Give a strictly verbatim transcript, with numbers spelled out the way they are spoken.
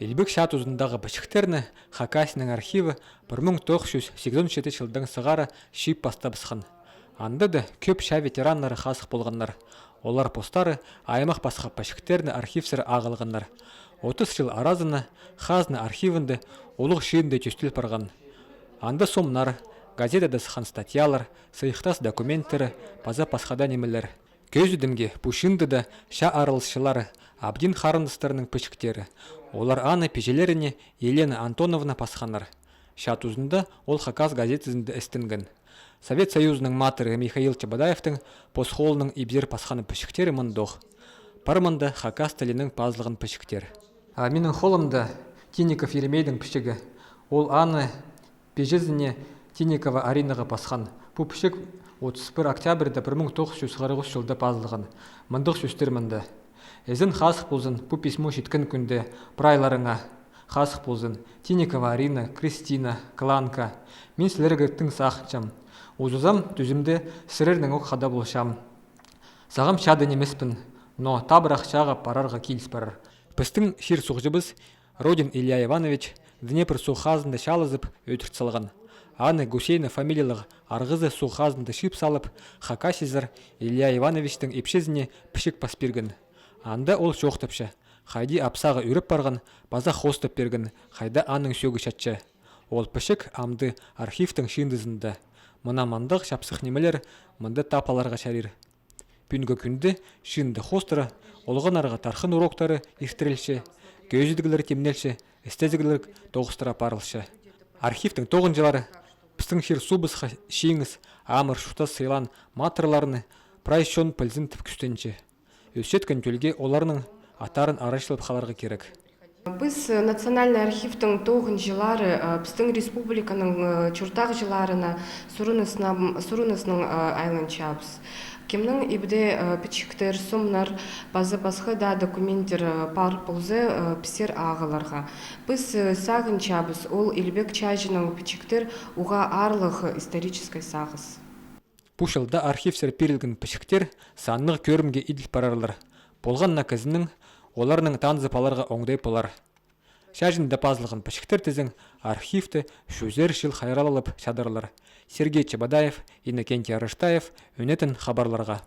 Илбек чаа тузындағы пічіктерні Хакасияның архиві пір муң тоғыс чӱс сигізон читі чылдаң сығара чыып пастабысхан. Анда даа кӧп чаа ветераннары хазых полғаннар. Олар постары аймах-пасха пічіктерні архивсер ағылғаннар. Отыс чыл аразына хазна архивінде улуғ чыындай тӧстел парған. Анда сомнар, газетада сыххан статьялар, сыйыхтас документтері паза пасха даа нимелер. Кӧзідімге, пу чыында даа чаа араласчылары, абдин харындастарының пічіктері. Олар аны пиҷелеріне Елена Антоновна пасханнар. Чаа тузында ол «Хакас» газетазында істенген. Совет Союзының матыры Михаил Чебодаевтің пос холынаң ибзер пасхан пічіктері мындох. Пар мында хакас тілінең пазылған пічіктер. А минің холымда Тинников Еремейдің пічігі. Ол аны пиҷезіне Тинникова Аринаға пасхан. Пу пічік отыс пір октябрьда пір муң тоғыс чӱс хырых ӱс чылда пазылған. Мындох сӧстер мында: «Ізің хазых ползын пу письмо читкен кӱнде прайларыңа. Хазых ползын, Тинникова Арина, Кристина, Кланка. Мин сірерге тың сағынчам. Узазам тӱзімде, сірернең ӧк хада полчам. Сағам чаа даа нимеспін, но табырах чааға парарға киліс парар». Пістің чир-суғҷыбыс Родин Илья Иванович Днепр суғ хазында чаалазып ӧдірт салған. Аны Гусейнов фамилиялығ арғызы суғ хазында чыып салып, хакасизар Илья Ивановичтің ипчізіне пічік пас пирген. Анда ол чоохтапча, хайди апсағы ӱреп парған паза хостап пирген, хайда аның сӧгі чатча. Ол пічік амды архивтің чыындызында. Мына мындағ чапсых нимелер мында таап аларға чарир. Пӱӱнгі кӱнде чыынды хоостыра олғаннарға тархын уроктары иртірілче, кӧзідіглер тимнелче, істезіглер тоғыстыра парылча. Архивтің тоғынҷылары пістің чир-суубысха чиңіс, амыр-чуртас сыйлаан матырларны прай чон пілзін тіп кӱстенче. Ӧсчеткен тӧлге оларның аттарын арачылап халарға кирек. Піс, э, Национальный архивтің тоғынҷылары, э, пістің республиканың, э, чуртағҷыларына сурыныснаң, сурыныснаң, э, айланчабыс. Кемнің ибде, э, пічіктер, сомнар паза пасха даа документтер, э, пар полза, э, пісер ағыларға. Піс, э, сағынчабыс, ол илбек чааҷының пічіктер уғаа аарлығ историческай сағыс. Пу чылда архивсер пирілген пічіктер саннығ кӧрімге иділ парарлар. Полған на кізінің оларнаң танызып аларға оңдай полар. Чааҷында пазылған пічіктер тізең архивті чӱзер чыл хайраллап чадарлар. Сергей Чебодаев, Иннокентий Арыштаев, Ӱнетін хабарларға.